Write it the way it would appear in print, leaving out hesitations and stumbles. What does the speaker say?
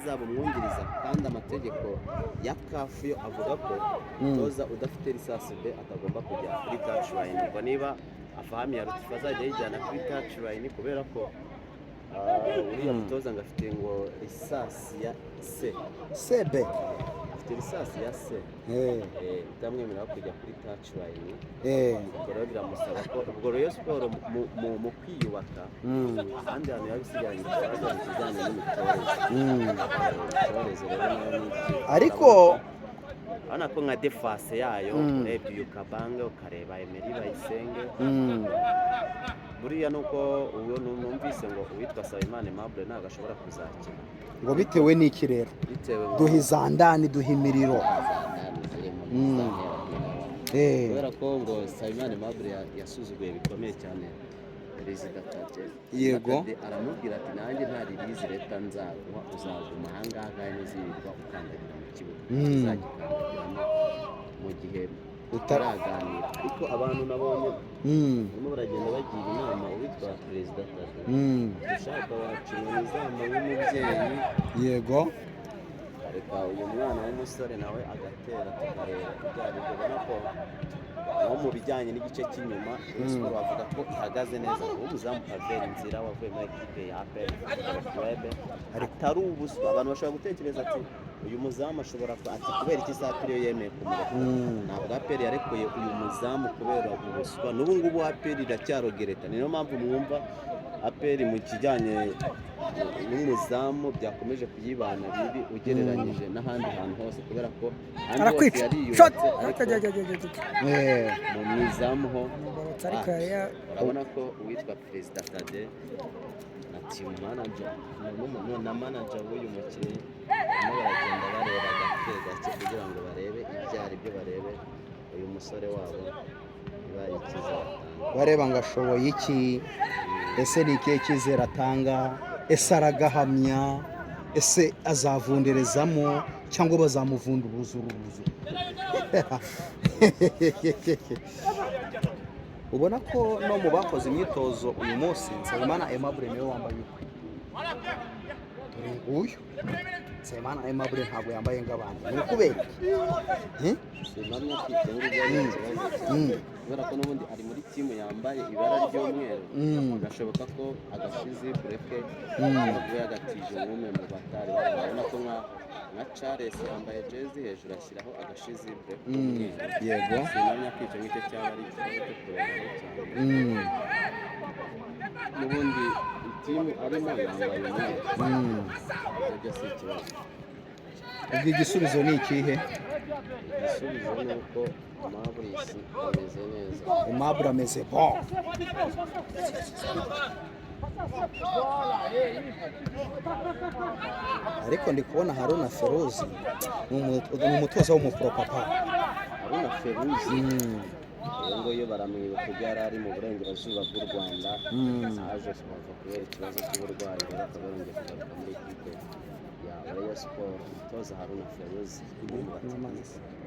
azaba umwungiriza, kandi amategeko ya CAF yo avuga ko umutoza udafite licence B atagomba kujya kuri touchline. Ubwo niba Afahami ya Lutfi azajya yijyana kuri touchline, kubera ko uriya mutoza ngo afite ngo licence ya C. Sebe. Afite licence ya C itamwemerera kujya kuri touchline. Ubwo rero biramusaba ko ubwo Rayon Sport mu kwiyubaka, ahandi hantu yaba isigaranye ikibazo mu kijyanye n'imitoreze. Imitoreze rero nayo ni iki? Ariko Urabona ko nka défense yayo, urebye uyu Kabange, ukareba Emery Bayisenge, buriya nuko uwo numvise ngo uwitwa Nsabimana Aimable ntabwo ashobora kuzakina. Ngo bitewe n'iki rero? Bitewe ngo Duha izandani, duha imiriro. Zirimo kubera ko ngo Nsabimana Aimable yasuzuguye bikomeye cyane Perezida Tade. Tade aramubwira ati: "Nanjye nta release letter nzaguha, uzaguma ahangaha kandi ntuzirirwa ukandagira mu kibuga, uzagikandagiramo mu gihe utaraganira." Ariko abantu nabonye barimo baragenda bagira inama uwitwa Perezida Tade: "Ushaka waca inkoni w'umubyeyi, reka uyu mwana w'umusore nawe agatera, tukareba ibyo ari byo." Ubona ko nko mu bijyanye n'igice cy'inyuma, Rayon Sport bavuga ko ihagaze neza. Umuzamu Pavel Nzira wavuye muri ekipe ya APR Club, atari ubuswa. Abantu bashobora gutekereza ati uyu muzamu ashobora ati kubera iki APR yo yemeye kumurekura? Ntabwo APR yarekuye uyu muzamu kubera ubuswa. N'ubu ngubu APR iracyarogereta. Niyo mpamvu mwumva APR mu kijyanye n'umuzamu byakomeje kuyibana bibi ugereranyije n'ahandi hantu hose, kubera ko ahandi hose Arakwica shot. yariyubatse, ariko mu izamu ho Amugorotse ariko yari urabona ko uwitwa Perezida Tade na team manager na manager w'uyu mukinnyi barimo baragenda bareba gake gake kugira ngo barebe ibyo ari byo, barebe uyu musore wabo niba hari icyizere atanga. Bareba ngo ashoboye iki, ese ni ikihe cyizere atanga, ese aragahamya, ese azavunderezamo cyangwa bazamuvunduruza uruzu. Ubona ko no mu bakoze imyitozo uyu munsi, Nsabimana Aimable niwe wambaye ukwe. Dore nguyu Nsabimana Aimable, ntabwo yambaye nk'abandi. Ni ukubera iki? Eh? Simpamya ko ibyo ngibyo ari ikibazo cyane, kubera ko n'ubundi ari muri team yambaye ibara ry'umweru. Birashoboka ko agashizibure ke ashobora kuba yagatije nk'umwe mu batari bahari. Urabona ko nka Charles yambaye jezi, hejuru ashyiraho agashizibure k'umweru. Simpamya ko icyo ngicyo cyaba ari ikibazo cyo kurebaho cyane. N'ubundi team arimo yambaye umweru, nabyo si ikibazo. Ubwo igisubizo ni ikihe? Igisubizo ni uko Maurice ameze neza. Aimable ameze bon. Ariko ndi kubona Haruna Feruzi ni umutoza w'umuporopapa. Haruna Feruzi, uyu nguyu baramwibuka ubwo yari ari mu burengerazuba bw'u Rwanda, aje kuhava kubera ikibazo cy'uburwayi, rero akaba yongeye kugaruka muri ekipe ya Rayon Sport. Umutoza Haruna Feruzi, umwe mu batekinisiye.